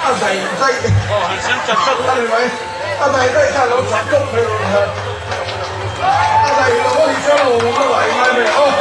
A dai daih a ni mai. A dai daih kha lo chak tawp mai rawh hian. A dai lo a ni chuan lawmawm lamah i ngai mai aw.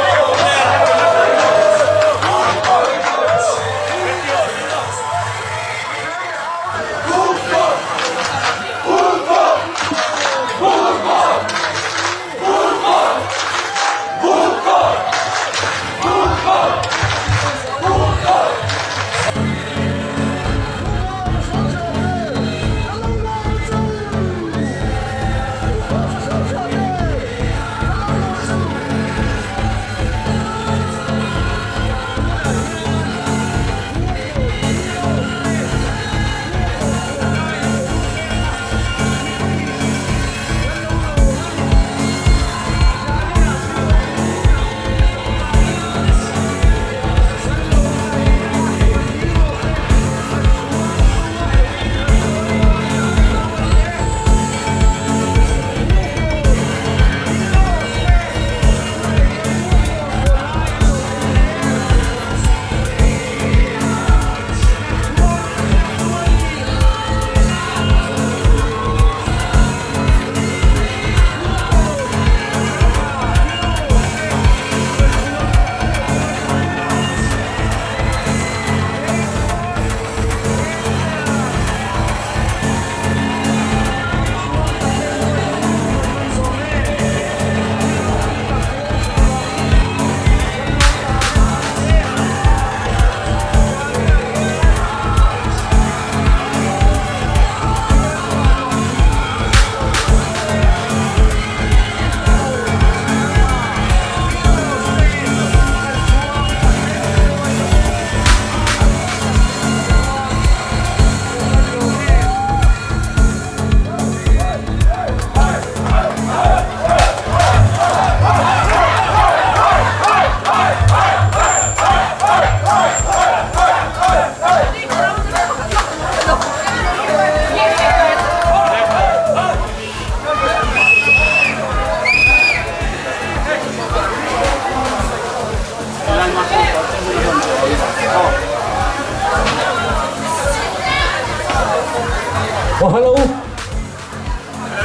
Oh hello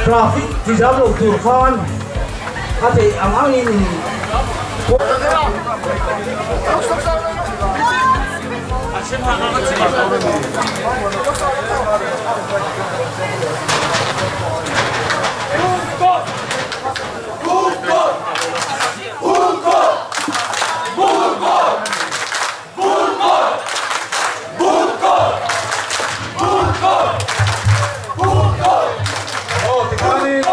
traffic ti zam lo tur khan a theih ang angin Aw tikhanin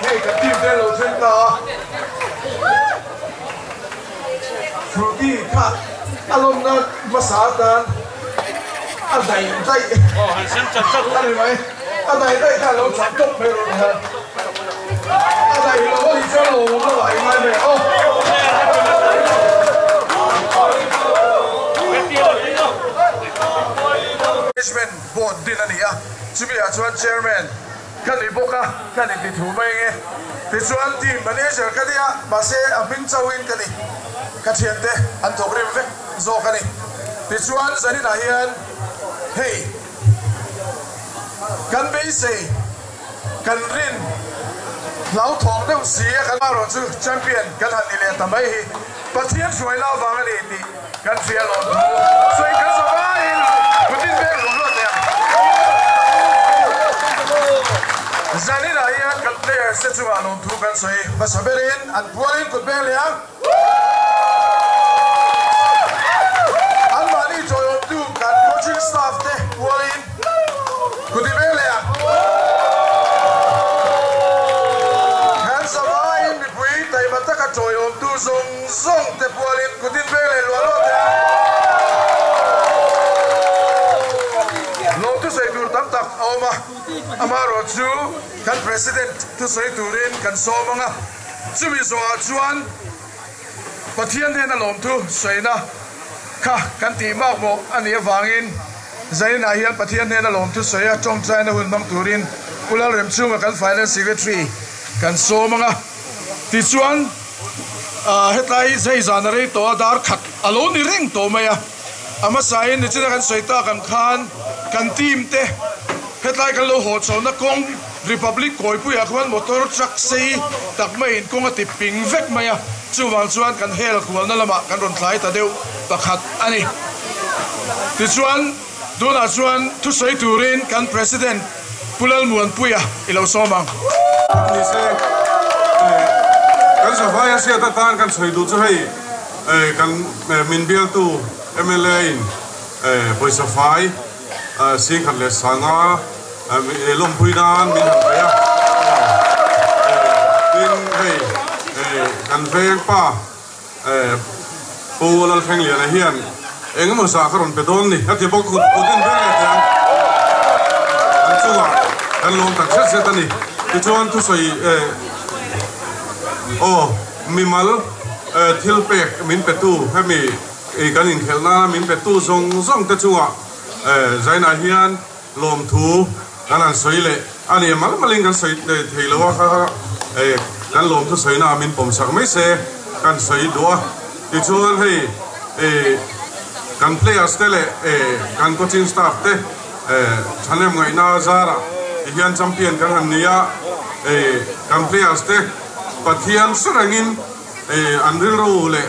hei kan team te lo thleng ta a, Shruti kha a lawmna hmasa atan a daih daih a ni mai, a daih daih kha lo chak tawp mai rawh hian a daih lo a ni chuan lawmawm lamah i ngai mai aw. Management Board din a ni a, chumi ah chuan Chairman ka ni bawk a, ka ni ti thu mai nge. Tichuan Team Manager ka ni a, mahse a hming chauhin ka ni, ka thiante an thawk rim vek zawk a ni. Tichuan zaninah hian hei kan beisei, kan rin hlauthawng deuh si a kan erawh chu Champion kan han ni leh ta mai hi Pathian hruaina avang a ni tih kan hria lawm thu sawi kan zawh aiin Putin veng hlum luat leh ang. Zaninah hian kan players te chungah lawm thu kan sawi hmasa berin an pualin kut beng leh ang. Anmahni chawiawmtu kan coaching staff te pualin kut i beng leh ang. Kan zavaiin mipui taima taka chawiawmtu zawng zawng te pualin kut in beng leh luah luah teh ang. Lawmthusawi tur tam tak a awm a, amaherawhchu kan President thusawi turin kan sawm ang a. Chumi zawhah chuan Pathian hnena lawmthu sawina kha kan tih mak mawh a nih avangin Zainah hian Pathian hnena lawmthu sawi a tawngtaina hun hmang turin Pu Lalremchhunga kan Finance Secretary kan sawm ang a. Tichuan hetlai hei zan a rei tawh a dar khat a lo ni reng tawh mai a. A hmasain nichina kan sawi tak ang khan. kan team te hetlai kan lo haw chhohna kawng Republic kawipuiah khuan motor truck sei tak maiin kawng a ti ping vek mai a, chuvang chuan kan hel kualna lamah kan rawn tlai ta deuh pakhat a ni. Tichuan, tunah chuan thusawi turin kan President Pu Lalmuanpuia i lo sawm ang. Ni se, kan zavai a hriat atan kan sawi duh chu hei kan min bialtu mla in pawisa fai Singkhat leh Sanga lawmpui nan min han pe a, tin hei kan veng pa Pu Lalthlengliana hian eng emaw zah ka rawn pe dawn ni a ti bawk, kut in veng leh teh ang an chungah kan lawm tak zet zet a ni. Tichuan thusawi aw mimal thil pek min petu hemi kan inkhelh nana min petu zawng zawng te chungah Zainah hian lawmthu kan han sawi leh a ni. Mal malin kan sawi thei lo a, kha kan lawmthu sawina min pawm sak mai se kan sawi duh a. Tichuan hei kan players te leh kan coaching staff te thahnem ngaihna zarah tihian champion kan han ni a. Kan players te Pathian hre rengin an rilru leh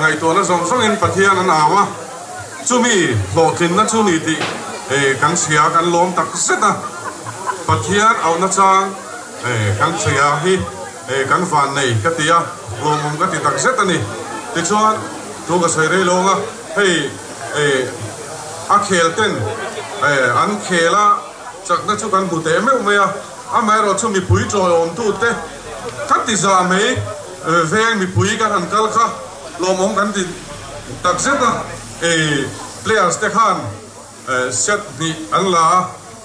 Ngaihtuahna zawng zawngin Pathian an au a, chumi hlawhtlinna chu ni tih kan hria, kan lawm tak zet a. Pathian auhna chang kan hria hi kan van nei ka ti a, lawmawm ka ti tak zet a ni. Tichuan, thu ka sawi rei lawng a, hei a khel ten an khel a, chakna chu kan hmu teh meuh mai a, amaherawhchu chu mipui tawiawmtute ka ti zah mai. Veng mipui kan han kal kha lawmawm kan ti tak zet a, players te khan set hnih an la a,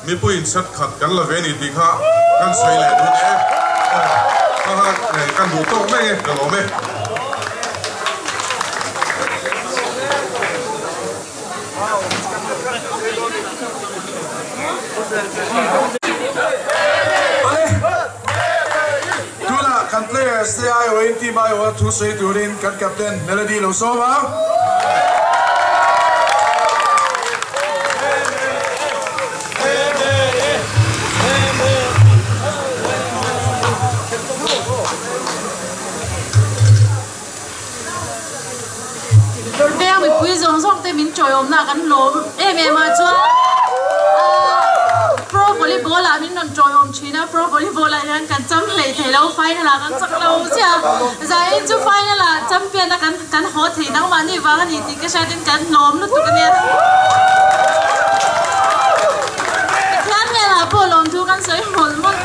mipuiin set khat kan la ve ni tih kha kan sawi leh dun e. Kha kha kan duh tawk mai e, ka lawm e. Tunah kan players te aiawhin team aiawha thu sawi turin kan captain Melody lo sawm a. Veng mipui zawng zawng te min tawiawmna kan lawm em em a chuan pro volleyball ah min rawn tawiawm thin a pro volleyball ah hian kan cham hlei thei lo final ah kan chak lo chiah a zain chu final ah champion a kan kan haw thei nangmahni vang a ni tih ka hriat in kan lawm lutuk a nia Pathian hnenah pawh lawmthu kan sawi mawlh mawlh.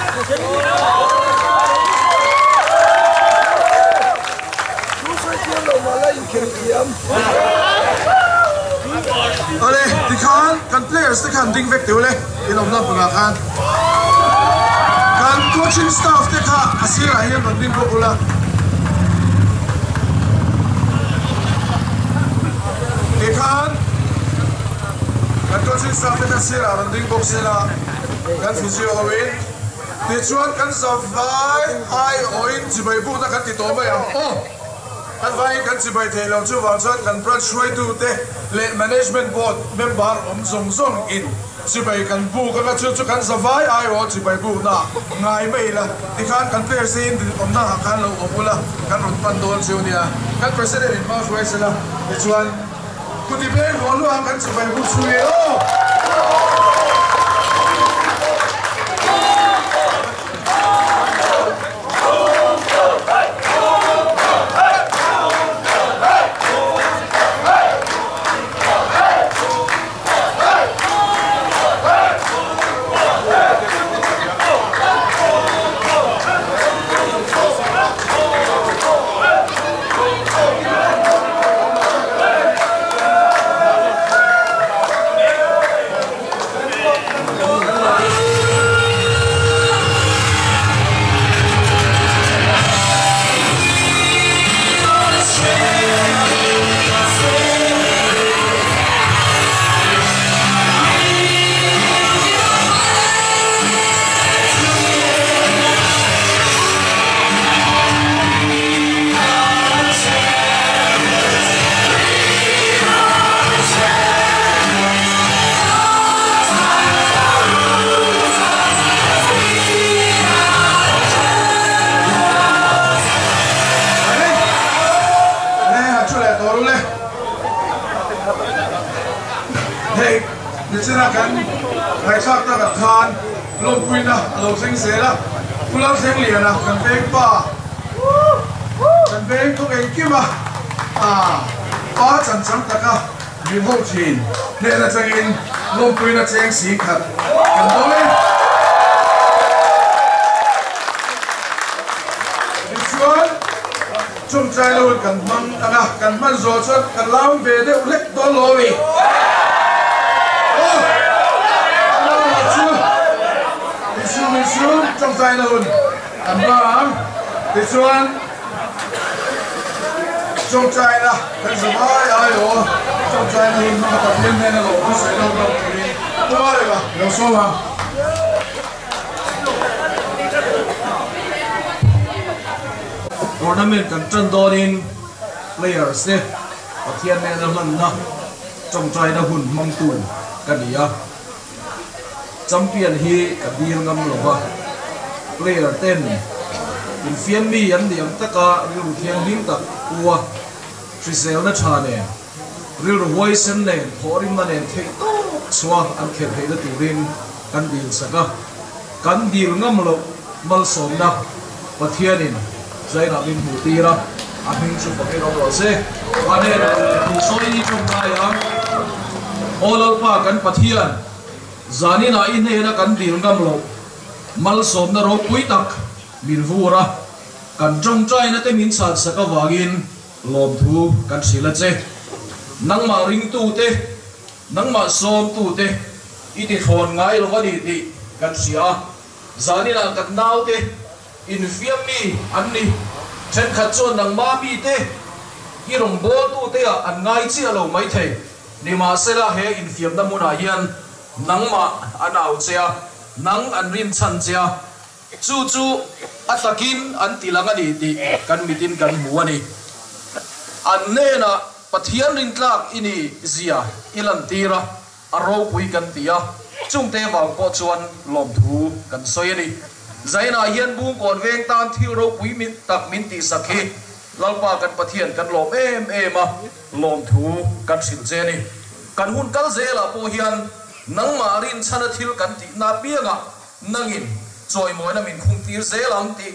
Awle tikhan kan players te khan ding vek teuh le in awmna hmunah khan kan coaching staff te kha a sirah hian rawn ding bawk ula. Tikhan kan coaching staff te kha sirah rawn ding bawk sela kan physio ho in tichuan kan zavai aiawhin chibai bukna kan ti tawh mai ang aw. Kan vaiin kan chibai thei lo chuvang chuan kan branch hruaitute leh management board member awm zawng zawng in chibai kan buk anga chu chu kan zavai aiawh chibai bukna ngai mai ila tikhan kan players te in awmna ah khan lo awm ula kan rawn pan dawn chu nia kan president in hma hruai sela tichuan kuti beng ruah luah kan chibai buk chu nge aw. Nichina kan ngaihthlak takah khan lawmpuina a lo thleng zel a, Pu Lalthlengliana kan veng pa, kan veng kawng engkim a, pa chan chang taka min ho thin hnen atangin lawmpuina cheng si khat kan dawng e. Tichuan chawngchai loin kan hmang ang a, kan hman zawh chuan kan lam ve deuh hlek dawn lo a ni. Aw! Lamah chu insum insum chawngchai loin kan hmang ang. Tichuan chawngchaina kan za vai ai aw, chawngchaina hun hmanga Pathian hnena lo thusawi lo hlauh turin tumah reng a lo sawm ang. Tournament kan tan dawnin players te Pathian nena hlanna tawngtaina hun hmangtu ka ni a, champion hi ka dil ngam lo va, player ten infiam mi an nih ang taka rilru thianghlim tak pu a, hriselna tha nen, rilru huaisen nen, thawhrimna nen theih tawk chhuah an khelh theihna turin kan dil sak a, kan dil ngam loh malsawmna Pathianin zainah min hmuh tir a, a hming chu fakin awm rawh se. Amen. Thu sawi i tawngtai ang. Aw Lalpa kan Pathian, zaninah i hnena kan dil ngam loh malsawmna ropui tak min vur a, kan tawngtaina te min chhansak avangin lawmthu kan hrilh a che. Nangmah ringtute, nangmah sawmtute i tithlawn ngai lo a ni tih kan hria a. Zaninah kan naute infiam mi an ni. Thenkhat chuan nangmah mite i rawngbawltute ah an ngai chiah lo maithei. Nimahsela he infiamna hmunah hian nangmah an au che a, nang an rinchhan che a, chu chu a takin an ti lang a ni tih kan mitin kan hmu a ni. An hnenah Pathian rintlak i ni zia i lantir a. A ropui kan ti a, chungte vang pawh chuan lawmthu kan sawi a ni. Zainah hian Bungkawn veng tan thil ropui tak min tihsak hi Lalpa kan Pathian kan lawm em em a, lawmthu kan hrilh che a ni. Kan hun kal zelah pawh hian nangmah rinchhana thil kan tihna piangah nangin chawimawina min khumtir zel ang tih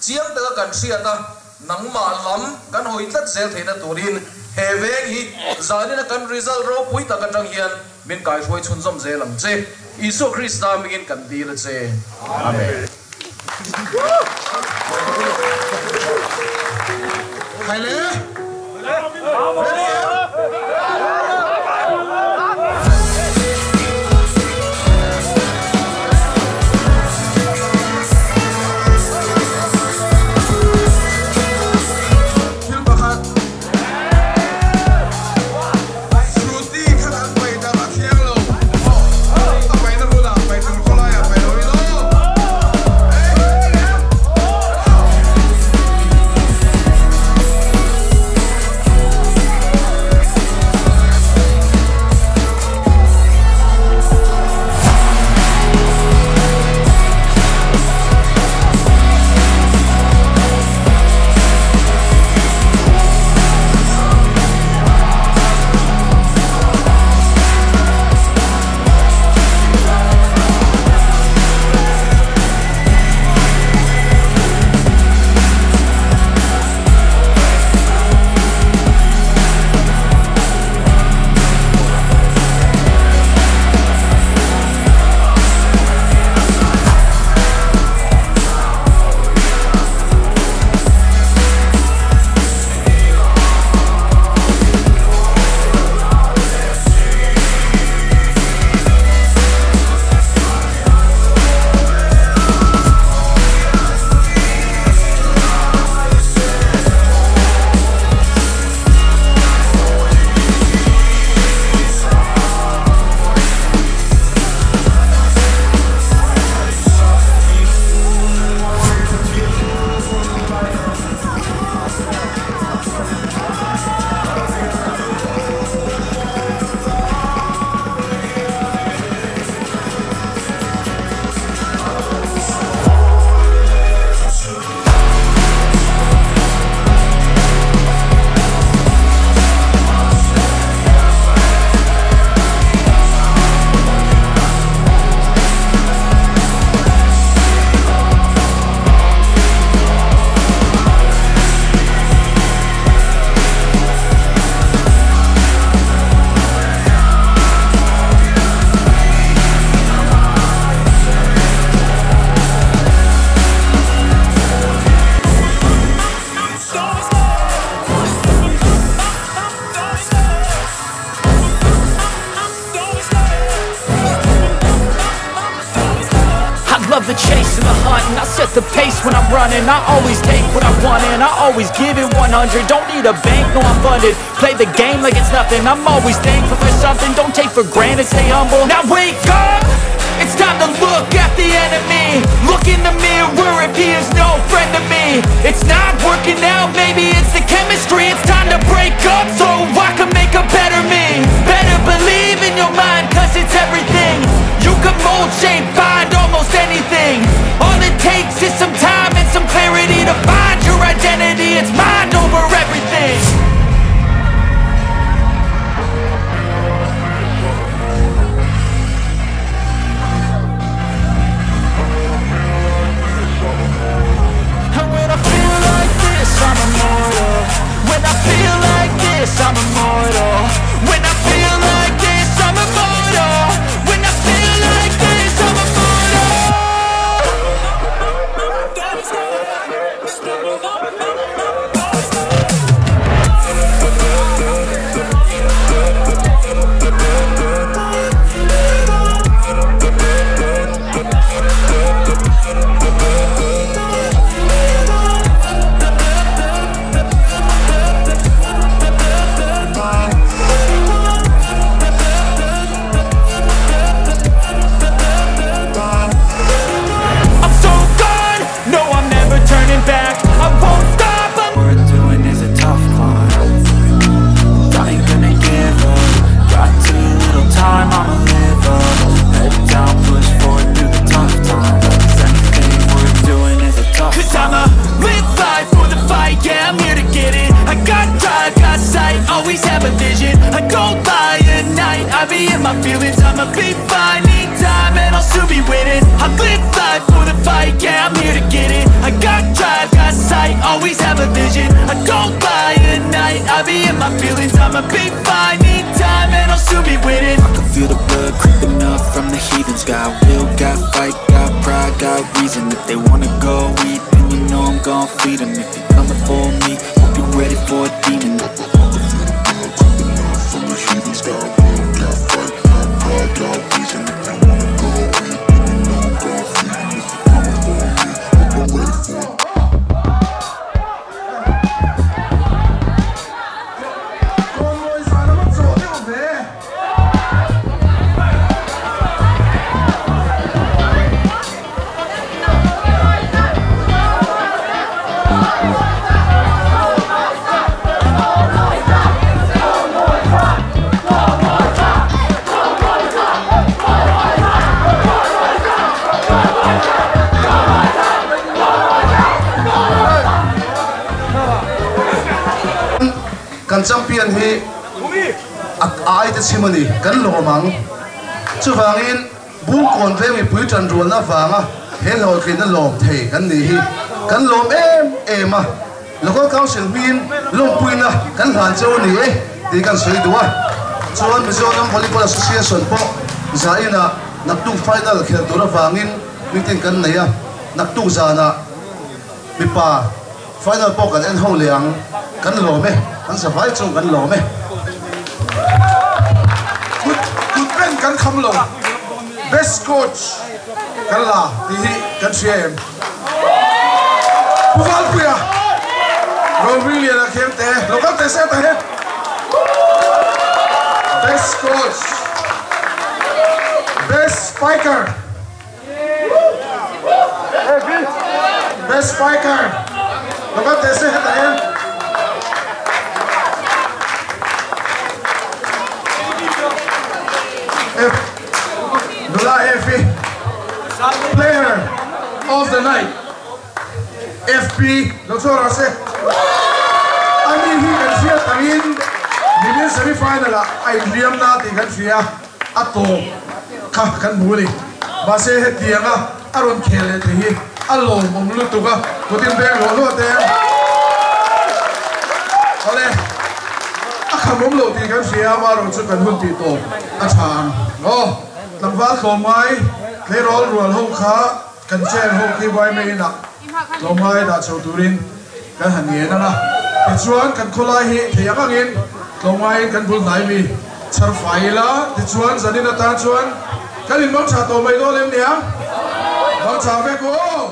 Chiang taka kan hriat a, nangmah lam kan hawi tlat zel theihna turin he veng hi zanina kan result ropui tak atang hian min kaihruai chhunzawm zel ang che. Isua Krista hmingin kan dil a che. Amen. Haile! Ready em? Thil pakhat Shruti khan an pai darh a thiang lo. A paina hmunah pai tur khawlaiah pai lo ilo. I'm running. I always take what I want and I always give it 100. Don't need a bank, no I'm funded. Play the game like it's nothing. I'm always thankful for something. Don't take for granted, stay humble. Now wake up! It's time to look at the enemy. Look in the mirror if he is no friend to me. It's not working out, maybe it's the chemistry. It's time to break up so I can make a better me. Better believe in your mind, cause it's everything. You can mold, shape, find almost anything. All it takes is some time and some clarity to find your identity. It's mind over everything. And when I feel like this, I'm immortal. When I feel like this, I'm immortal. When I feel like this, I'm immortal. When I feel like this, I'm immortal. I'm so gone, no I'm never turning back. I won't stop, I'm Worth doing is a tough climb. I ain't gonna give up. Got too little time, I'ma live up. Head down, push forward through the tough times. 'Cause anything worth doing is a tough Cause I'ma live life for the fight, yeah, I'm here to get it. I got drive, got sight, always have a vision. I go by at night, I be in my feelings. I'ma be fine, need time, and I'll soon be winning. I live life for the fight, yeah, I'm here to get it. I got drive, got sight, always have a vision. I go by at night, I be in my feelings. I'ma be fine, need time, and I'll soon be winning. I can feel the blood creeping up from the heathens. Got will, got fight, got pride, got reason. If they wanna go eat, then you know I'm gon' feed 'em. If you're coming for me, hope you're ready for a demon. Kan champion hi ai te chimani kan lomang chuwangin bungkawn veng mipui tan rualna wanga he hlawhtlin na lawm thei kan ni hi kan lawm em em a local council min lawmpuina kan hlan cheu ni e ti kan sawi duh a chuan Mizoram Volleyball Association pawh zaina naktuk final khel tur awangin meeting kan nei a naktuk zana mipa final pawh kan en ho leh ang kan lawm e kan savai chung kan lawm e. Kut pen kan kham lo best coach kan la ti hi kan hria em Puval Puia Romilian a khem te local te se ta he best coach best spiker best spiker local te se ta he F Nula F player of the night FP lo chora se ani hi kan hria tangin nimin semi final a ai liam na ti kan hria a to kha kan mu ni ba se he tianga aron khele te hi a lo mong lu tu ka kutin beng lo lo te ole a khamom lo ti kan hria ma ron chu kan hun ti to a chang no tlangval tlawmngai tleirawl rual ho kha kan chair ho khi vai mai na tlawmngai dah chho turin kan han ngen anga tichuan kan khawlai hi thei ang angin tlawmngaiin kan bul hnai mi chhar fai ila tichuan zanin atan chuan kan in mang tha tawh mai dawn em nia mang tha vek aw.